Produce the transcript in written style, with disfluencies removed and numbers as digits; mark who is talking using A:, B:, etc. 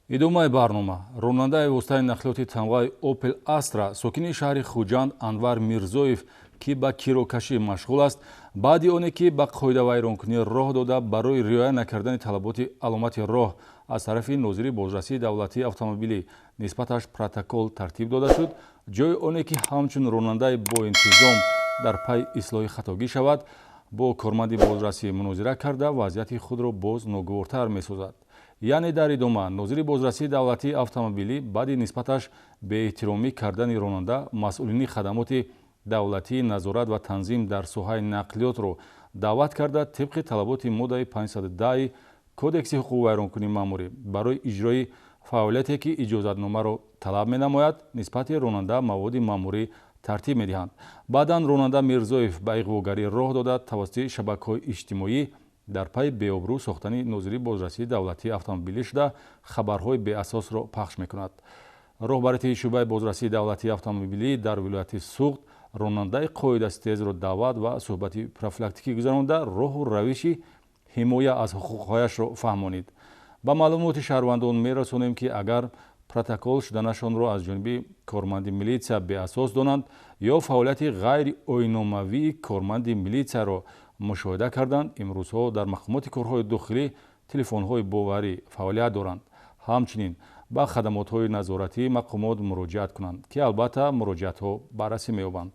A: Идомаи барнома. Ронандаи воситаи нақлиёти тамғаи Опел Астра, сокини шаҳри Хуҷанд Анвар Мирзоев, ки ба кирокашӣ машғул аст, баъди оне ки ба қоидавайронкунӣ роҳ дода, барои риоя накардани талаботи аломати роҳ аз тарафи нозири бозрасии давлатии автомобилӣ нисбаташ протокол тартиб дода шуд, ҷои оне ки ҳамчун ронандаи боинтизом дар пайи ислоҳи хатогӣ шавад, бо корманди бозрасӣ мунозира карда, вазъияти худро боз ногувортар месозад. Яъне дар идома нозири бозрасии давлатии автомобилӣ баъди нисбаташ беэҳтиромӣ кардани ронанда масъулини хадамоти давлатии назорат ва танзим дар соҳаи нақлиётро даъват карда, тибқи талаботи моддаи 510 Кодекси ҳуқуқвайронкунии маъмурӣ барои иҷрои фаъолияте, ки иҷозатномаро талаб менамояд, нисбати ронанда маводи маъмурӣ тартиб медиҳанд. Баъдан ронанда Мирзоев ба иғвогарӣ роҳ дода, тавассути шабакаҳои иҷтимоӣ дар пайи беобрӯ сохтани нозири бозрасии давлатии автомобилӣ шуда, хабарҳои беасосро пахш мекунад. Роҳбарияти шӯъбаи бозрасии давлатии автомобилӣ дар вилояти Суғд ронандаи қоидаситезро даъват ва суҳбати профилактикӣ гузаронда, роҳу равиши ҳимоя аз ҳуқуқҳояшро фаҳмонид. Ба маълумоти шаҳрвандон мерасонем, ки агар протокол шуданашонро аз ҷониби корманди милитсия беасос донанд ё фаъолияти ғайриоиномавии корманди милитсияро мушоҳида карданд, имрӯзҳо дар мақомоти корҳои дохилӣ телефонҳои боварӣ фаъолият доранд. Ҳамчунин ба хадамотҳои назоратии мақомот муроҷиат кунанд, ки албатта муроҷиатҳо баррасӣ меёбанд.